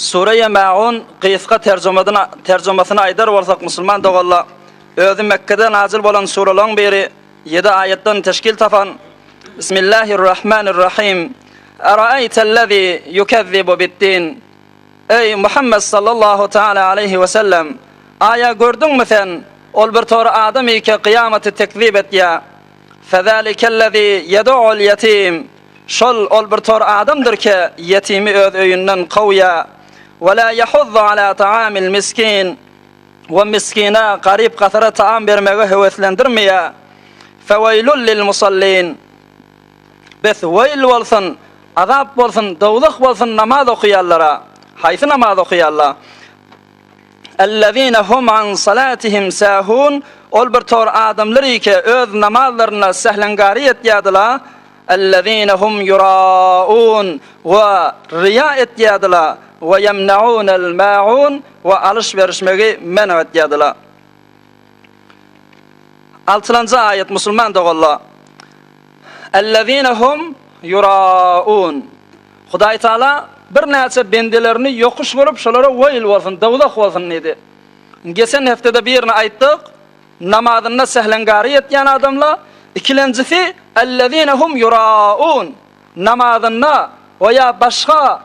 Sure-i Maun gysga terjümasyny aýdar bolsak musulman doganlar, özi Mekgede nazyl bolan suralaryň biri, ýedi aýatdan teşkil tapan, Bismillahirrahmanirrahim, Eraeýtellezî ýukezzibu bid-din, Eý, Muhammet sallallahu taala aleýhi we sellem, aýa gördüňmi sen, ol bir tor adam ike kyýamaty tekzip etýä, Fezâlikellezî ýed'ul ýetim, Şol ol bir tor adamdyr ki, ýetimi öz öýünden kowýa. Ve lâ yahuzzu alâ ta'amil miskin, we miskine, garyp-gasara taam bermege höweslendirmeýä. Feweýlul lil musallin, Bes, weýl bolsun, azap bolsun, dowzah bolsun namaz okaýanlara. Haýsy namaz okaýanlar? Ellezine hum an salatihim sahun, ol bir tor adamlar ki, öz namazlarynda sähleňgary etýärdiler. Ellezine hum yuraun, we riýa etýärdiler, we ýemnaunel maun, we alyş-berişmegi men etýärdiler. Altylanjy aýat musulman doganlar. Ellezine hum yuraun. Hudaý Taala birnäçe bendelerini ýokuş görüp, şolara weýl bolsun, dowzah bolsun diýdi. Geçen hepdede birini aýtdyk, namazynda sähleňgary etýän adamlar, ikilenjisi ellezine hum yuraun. Namazynda we ýa başga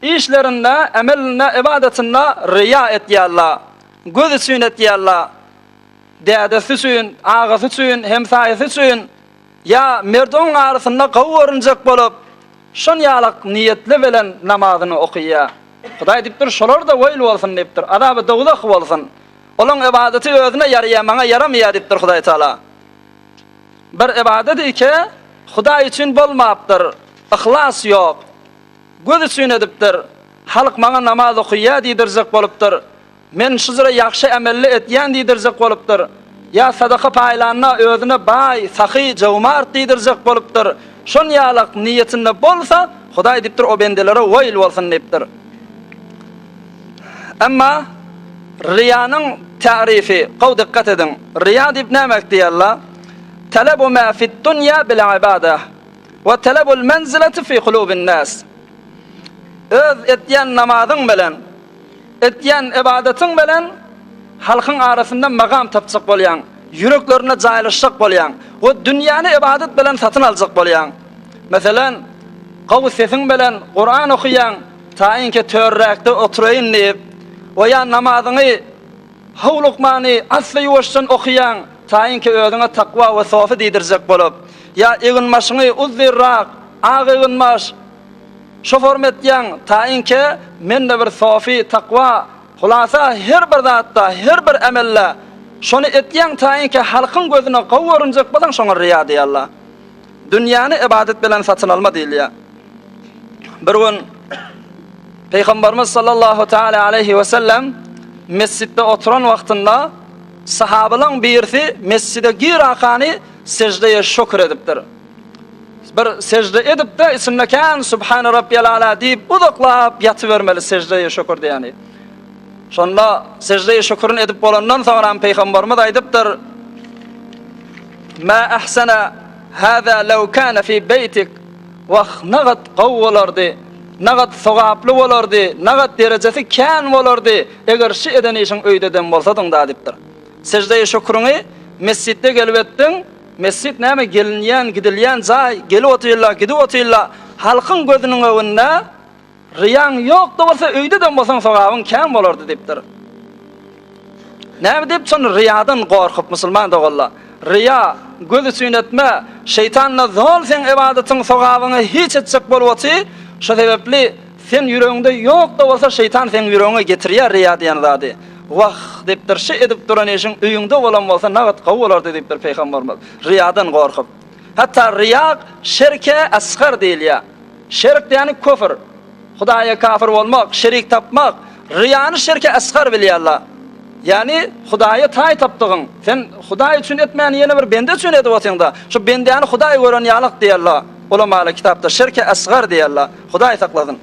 işlerinde, emelinde, ybadatynda riýa etýärler. Göz üçin etýärler. Dädesi üçin, agasy üçin, hemsaýasy üçin ýa merduň arasynda gowy görünjek bolup, şon ýalak niýetli bilen namazyny okyýar. Hudaý diýipdir, şolar-da weýl bolsun diýipdir, azaby dowzah bolsun. Olaň ybadaty özüne ýaraýar, maňa ýaramaýar diýipdir Hudaý Taala. Bir ybadat ike Hudaý üçin bolmapdyr, yhlas ýok. Göz üçin edipdir. Halk maňa namaz okyýar diýdirjek bolupdyr. Men şu jyra ýagşy emelli etýän diýdirjek bolupdyr. Ýa sadaka paýlanda özüne baý, sahy, jomart diýdirjek bolupdyr. Şon ýalak niýetinde bolsa, Hudaý diýipdir, o bendelere weýl bolsun diýipdir. Emma riýanyň tärifi, gowy dykgat ediň. Riýa diýip näme diýýärler? Talabu ma fid-dunýa bil ibadah we talabul menzilati fi kulubin nas. Öz etýän namazyň bilen Etýän ybadatyň bilen halkyň arasynda magam tapjak bolýaň, ýüreklerinde jaýlaşjak bolýaň we dünýäni ybadat bilen satyn aljak bolýaň. Meselem, gowy sesiň bilen Kuran okaýaň, taýynki törräkde oturaýyn diýip, we ýa namazyňy howlukmany assa-ýuwaşdan okaýaň, taýynki özüňe takwa we sofy diýdirjek bolup, ýa eginbaşyňy uzynrak, ak eginbaş, Şo form etýäň, taýynke men-de bir sofy, takwa, hulasa her bir zatda, her bir emelde şony etýäň taýynke halkyň gözüne gowy görünjek bolsaň şoňa riýa diýýärler. Dünýäni ybadat bilen satyn alma diýilýär. Bir gün Pygamberimiz sallallahu taala aleýhi we sellem mesjitde oturan wagtynda sahabalaryň birisi mesjide girakany seždeye şükür edipdir. Bir sežde edip-de, içinde kän Subhane Rabbiyal Ala diýip uzaklap ýatybermeli seždeýi şükür diýeni. Şonda seždeýi şükürini edip bolandan soňram Pygamberimiz aýdypdyr, Ma ahsana hada law kana fi beýtik. Wah, nagat gowy bolardy, nagat sogaply bolardy, nagat derejesi kän bolardy, eger şu eden işiň öýde eden bolsadyň-da diýipdir. Seždeýi şüküriňi mesjitde gelip etdiň, Mesjit näme gelinýän, gidilýän jaý, gelip otyrlar, gidip otyrlar. Halkyň gözüniň öňünde ryýaň ýok-da bolsa, öýde-de bolsaň sogabyň kän bolardy diýipdir. Näme diýip şony ryýadan gorkup musulman doganlar. Ryýa, göz üçin etme, şeýtan-da zol seň ybadatyň sogabyňy hiç etjek bolup otyr, şo sebäpli sen ýüregiňde ýok-da bolsa şeýtan seň ýüregiňe getirýär ryýa diýen zady. Wah, diýipdir, şy edip duran işiň öýüňde bolan bolsa nagat gowy bolardy diýipdir Pygamberimiz, ryýadan gorkup. Hatda ryýa şerke asgar diýilýär. Şerk diýeni küfr. Hudaýa kafir bolmak, şerik tapmak. Ryýany şerke asgar bilýärler. Ýagny Hudaýa taý tapdygyň, sen Hudaý üçin etmän ýene bir bende üçin edip otyňda, şu bendäni Hudaý gören ýalyk diýerler. Ulamalar kitapda şerke asgar diýerler. Hudaý saklasyn.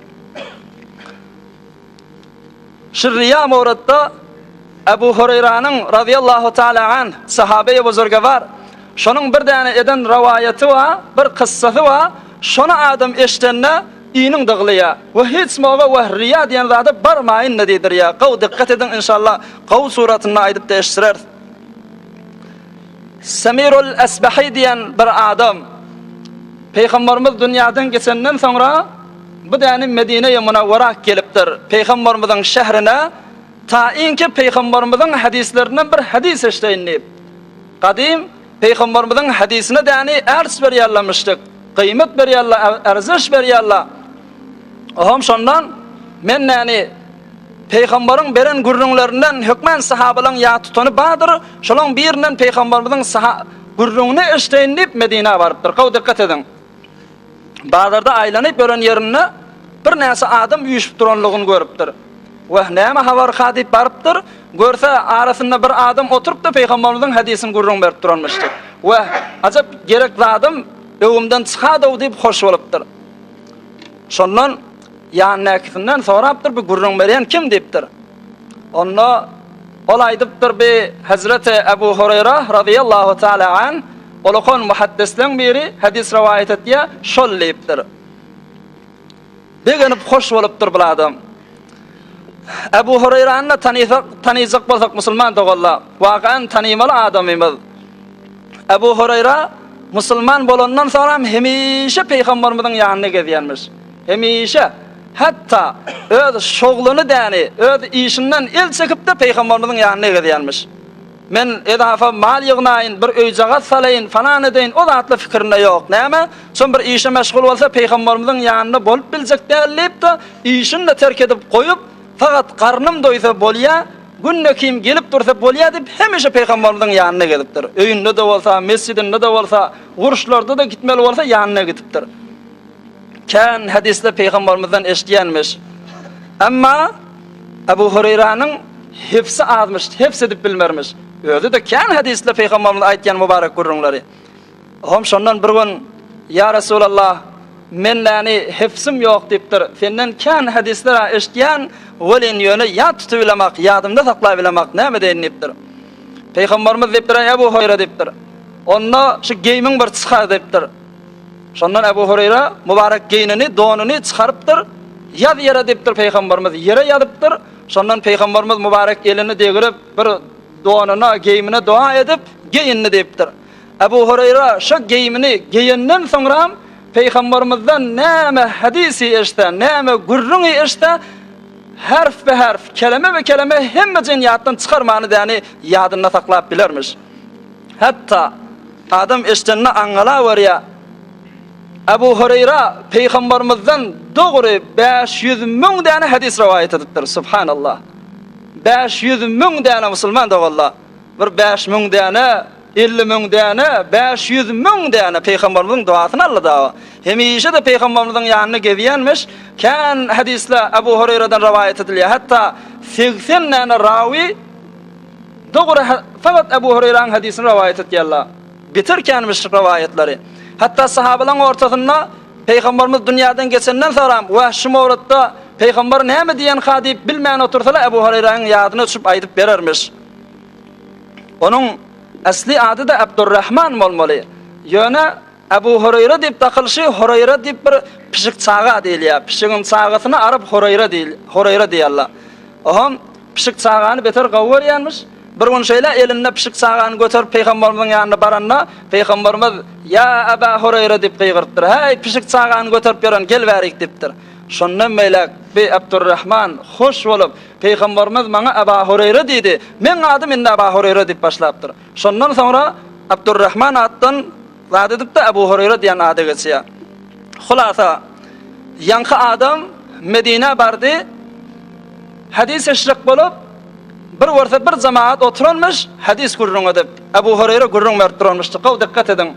Şu riýa mowratda Ebu Hureýranyň razyýallahu taala anh, sahabeýi buzurgewar, şonuň bir däne eden rowaýaty bar, bir kyssasy bar, şony adam eşdende. Iniň dyglyýa. We hiç moga we riýa diýen zada barmaýyn-da diýdirýä. Gowy dykgat ediň inşallah gowy suratynda aýdyp-da eşitdireris. Semirul Esbehi diýen bir adam Pygamberimiz dünýäden geçenden soňra bu däni Medine-i Munawwara gelipdir. Pygamberimiziň şährine tainki Pygamberimiziň hadislerinden bir hadys eşdeýin diýip. Gadym Pygamberimiziň hadysine däni ärç berýärlemişdik, gyýmet berýärler, ärzeş berýärler. Oham şondan men däni Pygamberiň beren gürrüňlerinden hökmän sahabalaň ýat tutany bardyr, şolaň birinden Pygamberimiziň saha gürrüňini eşdeýin diýip Medinä barypdyr. Gowy dykgat ediň. Bazarda aýlanyp ýören ýerinde birnäçe adam üýşüp duranlygyny görüpdir. Wah, näme habarka diýip barypdyr. Görse, arasynda bir adam oturyp-da Pygamberimiziň hadysyn gürrüň berip duranmyşdyr. Wah, ajap gerek zadym öwümden çykadow diýip hoş bolupdyr. Şondan Ýanyndakysinden sorapdyr, bu gürrüň berýän kim diýipdir. Onda ol aýdypdyr, bi Hezreti Ebu Hureýra razyýallahu taala an, ulakan muhaddisleň biri, hadys rowaýat etýär, şol diýipdir. Begenip hoş bolupdyr bul adam. Ebu Hureýrany-da tanysak, tanyjak bolsak musulman doganlar, wakaýan tanymaly adamymyz. Ebu Hureýra musulman bolandan soňram hemişe Pygamberimiziň ýanynda gezýänmiş. Hemişe, hatda öz şogluny däni, öz işinden el çekip-de Pygamberimiziň ýanynda gezýänmiş. Men edafa mal ýygnaýyn, bir öýjagaz salaýyn, falan edeýin, o zatlar pikirinde ýok. Näme? Şon bir işe meşgul bolsa Pygamberimiziň ýanynda bolup biljek däl diýip-de, işini-de terk edip goýup, fakat garnym doýsa bolýa, günde kim gelip dursa bolýa diýip hemişe Pygamberimiziň ýanynda gezipdir. Öýünde-de bolsa, mesjidinde-de bolsa, uruşlarda-da gitmeli bolsa ýanynda gidipdir. Kän hadyslar Pygambermizden eşidýänmiş. Emma Ebu Hureýranyň hifzi azmyş, hifz edip bilmermiş. Özi-de kän hadyslar Pygamberimiz aýtýan mübarek gürrüňleri. Hom şondan bir gün Ýa Resulallah, men näni hifzim ýok diýipdir. Senden kän hadyslar eşidýän, welin ýöne ýat tutup bilemak, ýadymda saklap bilemak, näme edeýin diýipdir. Pygamberimiz diýipdir, Eý Ebu Hureýra diýipdir. Onda şu geýimiň bir çykar diýipdir. Şondan Ebu Hureýre mübarek geýnini, donuny çykarypdyr. Ýaz ýere diýipdir Pygamberimiz, ýere ýazypdyr. Şondan Pygamberimiz mübarek elini degirip, bir donuna, geýimine doga edip, geýindi diýipdir. Ebu Hureýre şo geýimini geýenden soňram Pygamberimizden näme hadysy eşitse, näme gürrüňi eşitse, herf-be-herf, keleme-be-keleme hemmejigini ýatdan çykarmany däni ýadynda saklap bilermiş. Hatda adam eşidende aňňalawerýär. Ebu Hureýra pygambermizden dogry 500 müň däne hadys rowaýat edipdir. Subhanallah. 500 müň däne musulman doganlar. Bir 5000 däne, 50 müň däne, 500 müň däne pygamberimiziň duasyny aldy dagy. Hemişe-de pygamberimiziň ýanynda gezýänmiş. Kän hadyslar Ebu Hureýradan rowaýat edilýär. Hatda 80 däne rawy Dogry fakat Ebu Hureýraň hadysyny rowaýat etýärler. Beter känmiş rowaýatlary. Hatda sahabalaň ortasynda Pygamberimiz dünýäden geçenden soram wah şu mowrutda Pygamber näme diýenka diýip bilmän otursalar Ebu Hureýraň ýadyna düşüp aýdyp berermiş. Onuň asly ady-da Abdurrahman bolmaly. Ýöne Ebu Hureýre diýip dakylyşy Hureýre diýip bir pişik çaga diýilýär. Pişigiň çagasyna arap Hureýre diýil, Hureýre diýýärler. Oham pişik çagany beter gowy görýänmiş. Bir gün şeýle elinde pişik çagany göterip pygamberimiziň ýanyna baranda, pygamberimiz, Ýa Eba Hureýre diýip gygyrypdyr. Häý, pişik çagany göterip ýören, gel bärik diýipdir. Şondan beýläk bi Abdurrahman hoş bolup, Pygamberimiz maňa Eba Hureýre diýdi. Meň adym indi Eba Hureýre diýip başlapdyr. Şondan soňra Abdurrahman atdan zat edip-de Ebu Hureýre diýen ada geçýär. Hulasa, ýaňky adam Medinä bardy, hadys eşitjek bolup, bir görse bir jemagat oturanmyş, hadys gürrüň edip, Ebu Hureýre gürrüň berip duranmyşdy. Gowy dykgat ediň.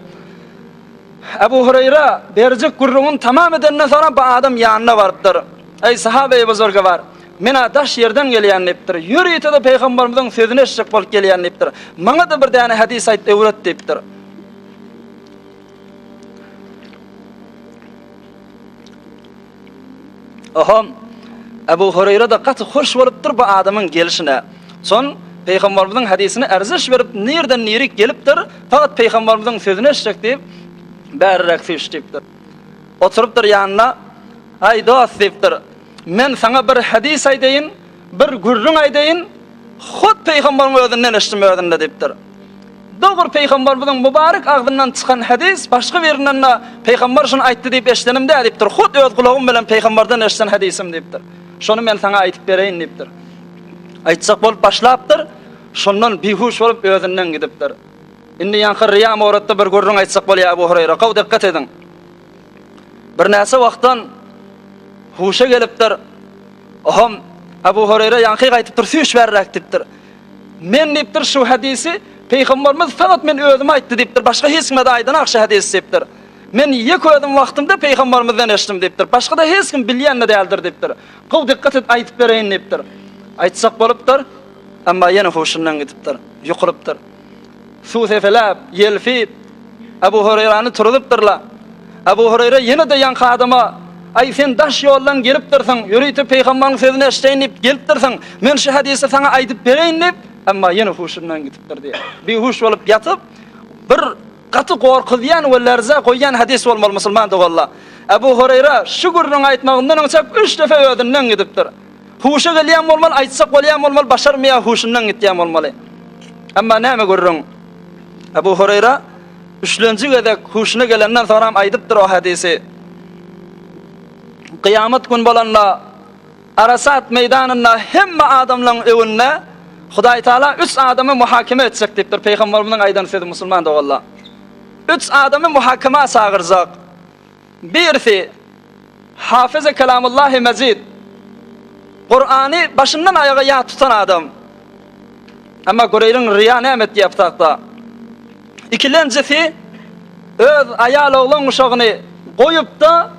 Ebu Hureýre berjek gürrüňini tamam edenden soňra bu adam ýanyna barypdyr. Eý, sahabeýi buzurgywar! Men-ä daş ýerden gelýän diýipdir. Ýörite-de pygamberimiziň sözüni eşitjek bolup gelýän diýipdir. Maňa-da bir däne hadys aýt, öwret diýipdir. Oho, Ebu Hureýre-de gaty hoş bolupdyr bu adamyň gelşine. Soň pygamberimiziň hadysyna erziş berip, nirden nirik gelipdir, fakat pygamberimiziň sözüni eşitjek diýip, bäriräk süýş diýipdir. Oturypdyr ýanyna. Aý dost diýipdir, men saňa bir hadys aýdaýyn, bir gürrüň aýdaýyn, hut pygambaryň özünden eşitdim özünde diýipdir. Dogry pygambarymyzyň mübarek agzyndan çykan hadys başga birinden-de pygambar şuny aýtdy diýip eşidenim däl diýipdir. Hut öz gulagym bilen pygambardan eşiden hadysym diýipdir. Şony men saňa aýdyp bereýin diýipdir. Aýtjak bolup başlapdyr, şondan bihuş bolup özünden gidipdir. Indi ýaňky ryýa moratda bir gürrüň aýtjak bolýar Ebu Hureýre. Gowy dykgat ediň. Birnäçe wagtdan huşa gelipdir. Oham Ebu Hureýre ýaňky gaýtypdyr, süýş bärräk diýipdir. Men diýipdir şu hadysy Pygamberimiz fakat men özüme aýtdy diýipdir, başga hiç kime-de aýdanak şu hadysy diýipdir. Men ýeke özüm wagtymda Pygamberimizden eşitdim diýipdir. Başga-da hiç kim bilýän-de däldir diýipdir. Gowy dykgat et aýdyp bereýin diýipdir. Aýtjak bolupdyr, emma ýene huşundan gidipdir, ýykylypdyr. Suw sepeläp, ýelpip, Ebu Hureýrany turuzypdyrlar. Ebu Hureýre ýene-de ýaňky adama, Aý, sen daş ýoldan gelipdirsiň, ýörite pygambaryň sözüni eşideýin diýip gelipdirsiň, men şu hadysy saňa aýdyp bereýin diýip, emma ýene huşundan gidipdir diýýär. Bihuş bolup ýatyp, bir gaty gorkuzýan we lerzä goýýan hadys bolmaly musulman doganlar. Ebu Hureýre şu gürrüňi aýtmagyndan öňçäk üç depe özünden gidipdir. Huşa gelýän bolmaly, aýtjak bolýan bolmaly, başarmaýar, huşundan gitýän bolmaly. Emma näme gürrüň? Ebu Hureýra üçlenji gezek huşuna gelenden soňram aýdypdyr o hadysy. Kyýamat gün bolanda Arasat meýdanynda hemme adamlaryň öňünde Hudaý Taala üç adamy muhakeme etjek diýipdir Pygamberimiziň aýdan sözi musulman doganlar. Üç adamy muhakema çagyrjak. Birisi Hafyzy Kelamullahi Mejid, Kurany başyndan aýaga ýat tutan adam. Emma göreýliň riýa näme etýär bu tagtda. Ikilenjisi öz aýal oglan uşagyny goýup-da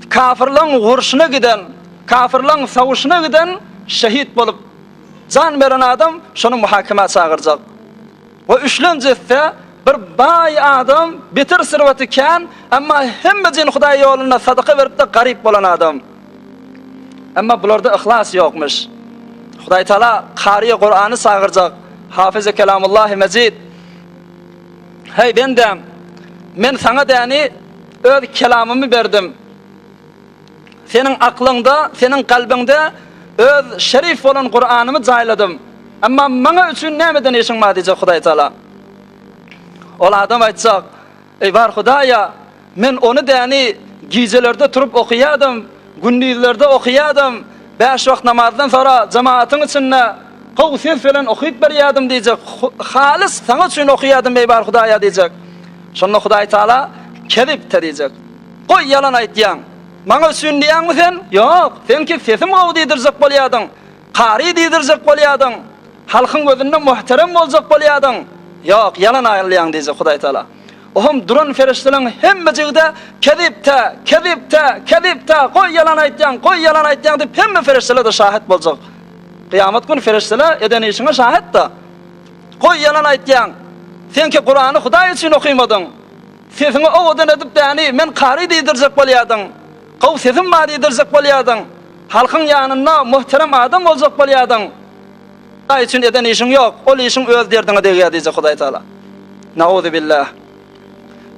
kafirleň urşuna giden, kafirleň sawuşyna giden şehit bolup jan beren adam şony muhakemä çagyrjak. We üçlenjisi bir baý adam beter syrwaty kän, emma hemme jyn Hudaý ýolunda sadaka berip-de garyp bolan adam. Emma bularda yhlas ýokmuş. Hudaý Taala karyýa Kurany çagyrjak, Hafyzy Kelamullahi Mejid. Heý bendäm, men saňa däni öz kelamymy berdim. Seniň aklyňda, seniň kalbyňda öz şerif bolan Kuranymy jaýladym. Emma maňa üçin nämeden işiň bar diýjek Hudaý Taala. Ol adam aýtjak, Eý bar Hudaýa, men ony däni gijelerde turup okaýadym, gündizlerde okaýadym, bäş wagt namazdan soňra jemaatyň içinde gowy ses bilen okyp berýädim diýjek. Halys saňa üçin okaýadym eý bar Hudaýa diýjek. Şonda Hudaý Taala kezipde diýjek. Goý ýalan aýtýaň. Maňa üçin diýýäňmi sen? Ýok, seňki sesim gowy diýdirjek bolýadyň. Kary diýdirjek bolýadyň. Halkyň gözünde muhterem boljak bolýadyň. Ýok, ýalan aýylýaň diýjek Hudaý Taala. Oham duran perişdeleň hemmejigi-de kezipde, kezipde, kezipde, goý ýalan aýtýaň, goý ýalan aýtýaň diýip hemme perişdeler-de şahyt boljak. Kyýamat güni perişdeler eden işiňe şahyt-da. Goý ýalan aýtýaň. Senki Kurany Hudaý üçin okymadyň. Sesiňi owadan edip däni men kary diýdirjek bolýadyň. Gowy sesim bar diýdirjek bolýadyň. Halkyň ýanynda muhterem adam boljak bolýadyň. Hudaý üçin eden işiň ýok, ol işiň öz derdiňe degýär diýjek Hudaý Taala. Nauzubillah.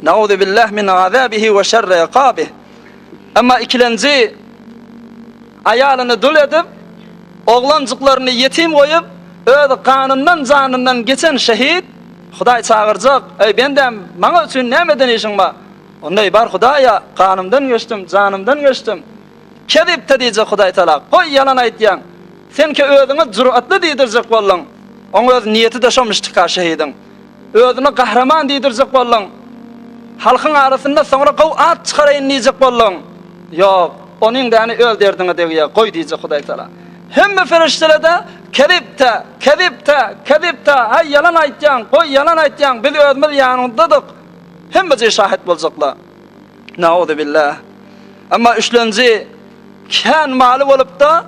Nauzubillah min azabihi we şerri iqabih. Emma ikilenji aýalyny dul edip, oglanjyklaryny ýetim goýup, öz ganyndan janyndan geçen şehit Hudaý çagyrjak, Eý bendäm, maňa üçin näme eden işiň bar? Onda eý bar Hudaýa, ganymdan geçdim, janymdan geçdim. Kezipde diýjek Hudaý Taala, goý ýalan aýtýaň. Senki özüňe jüratly diýdirjek bolduň. Oň öz niýeti-de şomuşdyka şehidiň. Özüni gahraman diýdirjek bolduň. Halkyň arasynda soňra gowy at çykaraýyn diýjek bolduň. Ýok, onyň däni öz derdiňe degýär, goý diýjek Hudaý Taala. Hemme perişdelede kezipde, kezipde, kezipde, haý ýalan aýtýaň, goý ýalan aýtýaň, biz özümiz ýanyňdadyk. Hemmeje şahyt boljaklar. Nauzubillah. Emma üçlenji kän maly bolupda,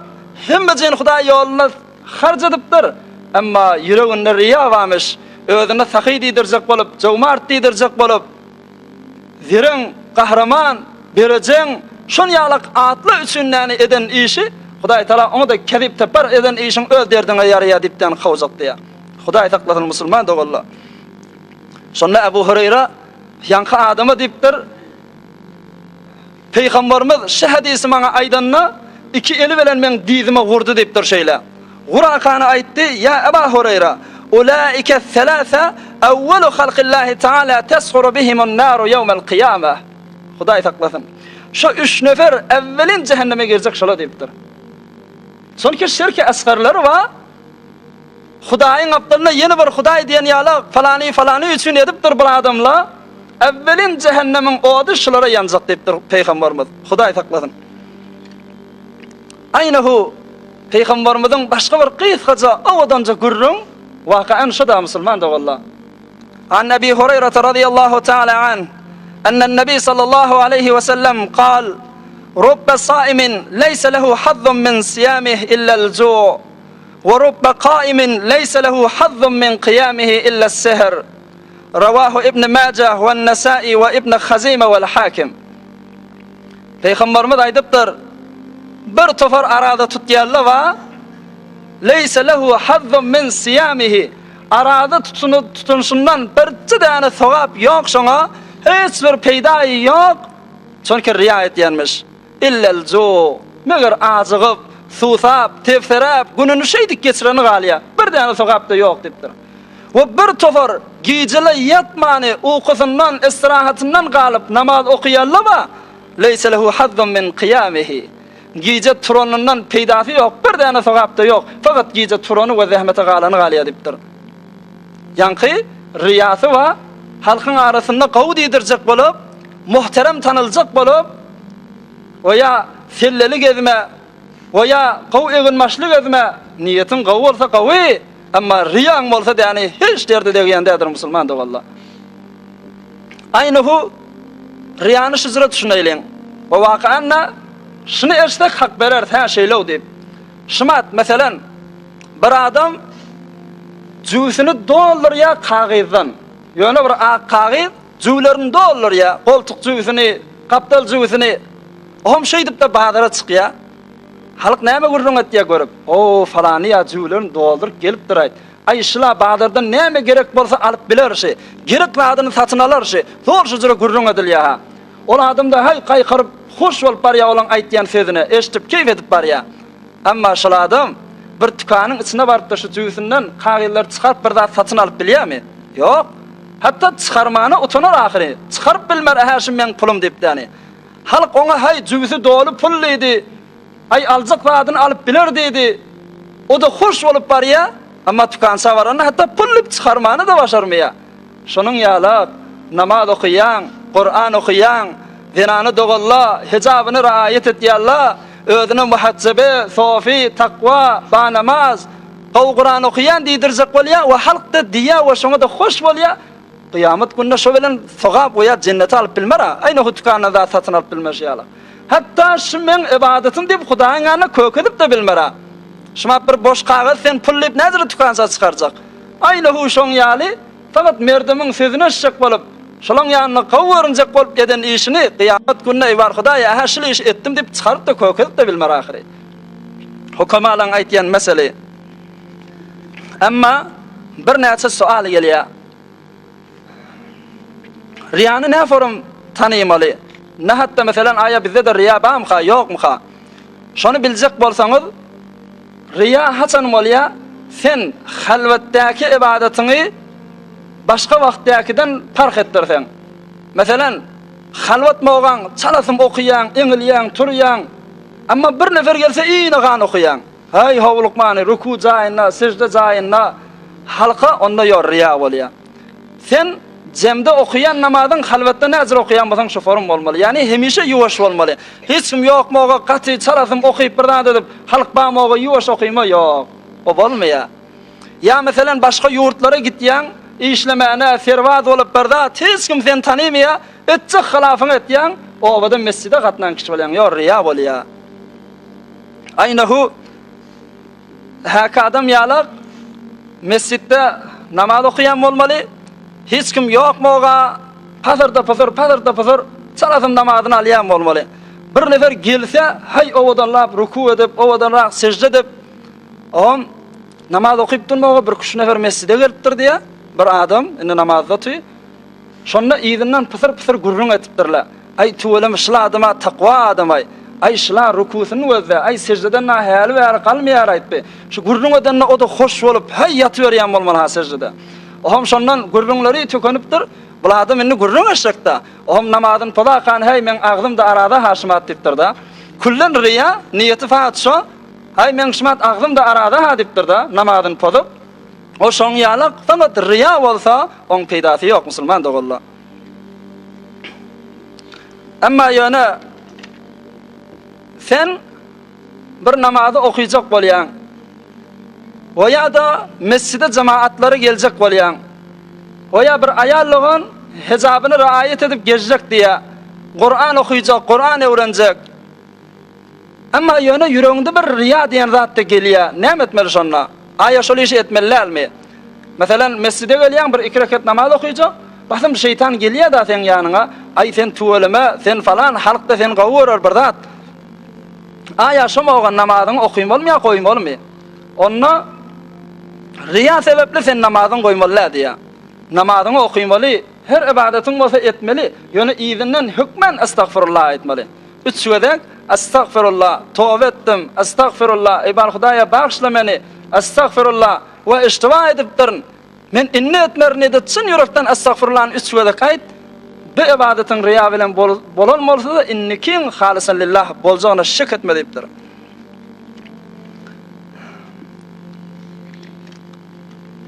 hemme jyn Hudaý ýolunda harç edipdir. Emma ýüreginde riýa barmyş. Özüne sahy diýdirjek bolup, jomart diýdirjek bolup, zereň, gahraman, berejeň, şon ýalak atly üçin näni eden işi, Hudaý Taala oňa-da kezip tapar, eden işiň öz derdiňe ýaraýar diýipden kowjak diýýär. Hudaý saklasyn musulman doganlar. Şonda Ebu Hureýra ýaňky adama diýipdir. Pygamberimiz şu hadysy maňa aýdanda, iki eli bilen meň dyzyma urdy diýipdir şeýle. Gurakany aýtdy, Ýa Eba Hureýra, ulaike selase awwalu halkillahi taala tesguru bihimun naru ýewmel kyýameh. Hudaý saklasyn. Şu üç nefer äwwelin jähenneme girjek şolar diýipdir. Çünki şirki asgarlary bar. Hudaýyň gapdalynda ýene bir hudaý diýen ýaly falany falany üçin edipdir bir adamla. Äwwelin jähennemiň ody şulara ýanjak diýipdir Pygamberimiz. Hudaý saklasyn. Aýnahu Pygamberimiziň başga bir gysgaja owadanja gürrüň waka şuda musulman doganlar. An Ebi Hureýrete razyýallahu taala anh, ennen Nebi sallallahu aleýhi we sellem kal, Rubbe saimin leýse lehu hazzun min siýamih illel ju' we rubbe kaimin leýse lehu hazzun min kyýamihi illes sehr. Rawahu Ibn Majah we Nesai we Ibn Hazime wel Hakim. Pygamberimiz aýdypdyr, Bir topar araza tutýanlar bar, leýse lehu hazzun min siýamihi, Araza tutunyşyndan birje däne sogap ýok şoňa, hiç bir peýdaýy ýok, çünki riýa etýänmiş. Illel ju, meger ajygyp, susap, tebseräp, gününi şeýdip geçireni galýar, bir däne sogap-da ýok diýipdir. We bir topar gijele ýatmany, ukusyndan, istirahatyndan galyp namaz okaýanlar-a, leýse lehu hazzun min kyýamihi. Gije turanyndan peýdasy ýok, bir däne sogap-da ýok, fakat gije turany we zähmete galany galýar diýipdir. Ýaňky riýasy bar, halkyň arasynda gowy diýdirjek bolup, muhterem tanyljak bolup, we ýa selleli gezme, we ýa gowy eginbaşly gezme, niýetiň gowy bolsa gowy, emma riýaň bolsa däni hiç derde degýän däldir musulman doganlar. Aýnahu Riýany şujra düşüneýliň. We wakaan-da şuny eşsek hak bereris, hä şeýlew diýip. Şumat, meselen, bir adam jübüsini doldurýar kagyzdan. Ýöne bir ak kagyz jübülerini doldurýar, goltuk jübüsini, gapdal jübüsini. Ohm şeýdip-de bazara çykýar. Halk näme gürrüň etýär görüp, O, falany ýa jübülerini dolduryp gelipdir-aýt. Aý, şula bazardan näme gerek bolsa alyp biler şi. Gerek zadyny satyn alar şi. Zor şujra gürrüň edilýä-hä. Ol adam-da haý gaýkyryp, hoş bolup barýa olaň aýtýan sözüne, eşidip, keýp edip barýa. Emma şol adam bir tükanyň içine baryp-da şu jübüsinden kagyzlary çykaryp bir zat satyn alyp bilýämi? Ýok. Hatda çykarmana utanar ahyry. Çykaryp bilmer, Ähä, şu meň pulum diýip-däni. Halk oňa haý, jübüsi doly pul diýdi. Aý, aljak zadyny alyp biler diýdi. O-da hoş bolup barýar, emma tükança baranda hatda pul diýip çykarmany-da başarmaýar. Şonuň ýalak, namaz okaýaň, Kuran okaýaň, zenany dogalla, hijabyny raýat etýärler, özüne muhajjebe, sofi, takwa, banamaz, gowy Kuran okaýan diýdirjek bolýar we halk-da diýýär we şoňa-da hoş bolýar. Kyýamat günde şo bilen sogap we ýa jenneti alyp bilmer-a, aýna hu tükandan zat satyn alyp bilmeşi ýaly. Hatda şu meň ybadatym diýip Hudaýyň ýanynda kökezip-de bilmer-a. Şumat bir boş kagyz sen pul diýip näjele tükança çykarjak? Aýna hu şoň ýaly, fakat merdemiň sözüni eşitjek bolup, şolaň ýanynda gowy görünjek bolup eden işini kyýamat günde eý bar Hudaý ä-hä şul işi etdim diýip çykaryp-da kökezip-de bilmer ahyry. Hukamalaň aýtýan meseli. Emma birnäçe sual gelýär. Riýany nä forum tanymaly? Ne hatda meselen aýa bizde-de riýa bamyka, ýokmyka? Şony biljek bolsaňyz, riýa haçan bolýar? Sen halwetdäki ybadatyňy başga wagtdäkiden parh etdirseň. Meselen, halwat mogaň, çalasym okaýaň, eňilýäň, turýaň. Emma bir nefer gelse ine gan okaýaň. Häý, howlukmany, ruku jaýynda, sežde jaýynda halka onda ýor, riýa bolýar. Sen jemde okaýan namazyň halwatda näjür okaýan bolsaň şu forum bolmaly. Ýagny hemişe ýuwaş bolmaly. Hiç kim ýokmaga gaty çalasym okyp bir zat edip, halk barmaga ýuwaş okyma ýok. O bolmaýar. Ýa meselem başga ýurtlara gitýäň, işlemäne, serbaz bolup bir zat, hiç kim seni tanymaýar, etjek hylafyňy etýäň, obada mesjide gatnan kişi bolýaň, ýok riýa bolýar. Aýnahu häki adam ýalak mesjitde namaz okaýan bolmaly. Hiç kim ýok moga pasyrda pysyr, pasyrda pysyr çalasyn namazyny alýan bolmaly. Bir nefer gelse, haý owadanlap ruku edip, owadanrak sežde edip, oňam namaz okyp durmaga bir küş nefer mesjide gelipdir diýä, bir adam indi namazda otyr. Şonda yzyndan pysyr-pysyr gürrüň etipdirler. Aý, tüweleme, şul adam-a takwa adam-aý. Aý, şul-a rukusyny gözle, aý, seždeden-ä häli bäri galmaýar-aýtby. Şu gürrüň edende o-da hoş bolup, häý, ýatyberýän bolmaly-ha seždede. Ohm şondan gürrüňleri tükenipdir. Bul adam indi gürrüň etjek-dä. Ohm namazyny pozakan, häý, meň agzym-da araza-ha şumat diýipdir-de. Küllen ryýa, niýeti fakat şo, häý, meň şumat agzym-da araza-ha diýipdir-de, namazyny pozup. O şoň ýalak, fakat ryýa bolsa, oň peýdasy ýok, musulman doganlar. Emma ýöne sen bir namazy okyjak bolýaň we ýa-da mesjide jemaatlary geljek bolýaň we ýa bir aýal dogan hijabyny raýat edip gezjek diýä, Kuran okyjak, Kuran öwrenjek. Emma ýöne ýüregiňde bir riýa diýen zat-da gelýär. Näme etmeli şonda? Aýa şol işi etmeli dälmi? Meselem, mesjide gelýäň, bir iki reket namaz okyjak, basym şeýtan gelýär-de seň ýanyňa, Aý, sen tüweleme, sen falan, halk-da seni gowy görer bir zat. Aýa şo mogan namazyňy okymalymy ýa goýmalymy? Onda riýa sebäpli sen namazyňy goýmaly däl diýýär. Namazyňy okymaly, her ybadatyň bolsa etmeli, ýöne yzyndan hökman estagfirullah aýtmaly. Üç gezek, Estagfirullah, toba etdim, Estagfirullah, eý bar Hudaýa bagyşla meni, Estagfirullah, we iştiba edipdirin, men indi etmerin diýdi, çyn ýürekden Estagfirullahny üç gezek aýt, bu ybadatyň ryýa bilen bolan bolsa-da indikiň halysan lillah boljagyna şek etme diýipdir.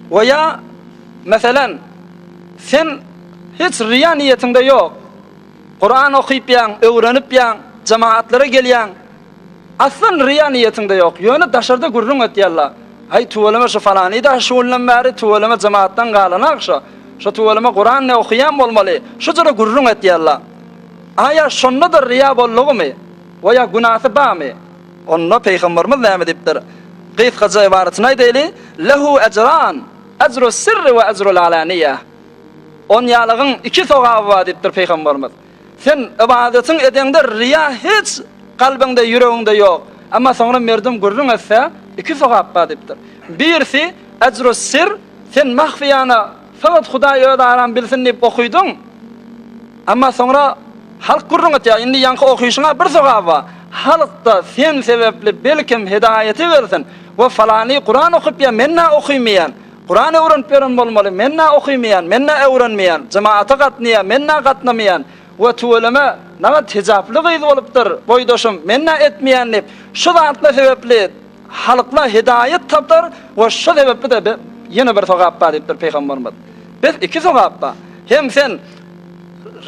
We ýa, meselen, sen hiç ryýa niýetiňde ýok, Kuran okypýaň, öwrenipýaň, jemagatlara gelýäň. Aslan riýa niýetiňde ýok. Ýöne daşarda gürrüň etýärler. Haý tüweleme şu falany-da şu günden bäri tüweleme jemagatdan galanak şo. Şo tüweleme Kuran ne okaýan bolmaly. Şu jüre gürrüň etýärler. Aýa şonda-da riýa boldugymy? We ýa günasy barmy? Onda Pygamberimiz näme diýipdir? Gysgaça ybaratyny aýdaýly, Lehu ejran, ejrus sirri we ejrul alaniýe. Onýalygyň iki sogaby bar diýipdir pygamberimiz. Sen ybadatyň edeňde riýa hiç kalbyňda, ýüregiňde ýok. Emma soňra merdum gürrüň etse, iki sogap bar diýipdir. Birisi ejrus sir, sen mahfiýana fakat Hudaý öz aram bilsin diýip okydyň. Emma soňra halk gürrüň etýär. Indi ýaňky okyşyňa bir sogap bar. Halk-da sen sebäpli belkem hidaýete gelsin. We falany Kuran okypýar, men-ä okymýan. Kuran öwrenip ýören bolmaly, men-ä okymaýan, men-ä öwrenmeýän, jemaata gatnaýan, men-ä gatnamaýan we tüweleme, nagat hijaply gyz bolupdyr, boýdaşym, men-ä etmeýän diýip, şu zatlar sebäpli halklar hidaýat tapar we şu sebäpli-de ýene bir sogap bar diýipdir Pygamberimiz. Bes iki sogap bar. Hem sen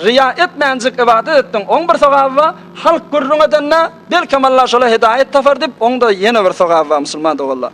riýa etmänjik ybadat etdiň, oň bir sogaby bar, halk gürrüň edende, belkem Allah şola hidaýat tapar diýip, oň-da ýene bir sogaby bar, musulman doganlar.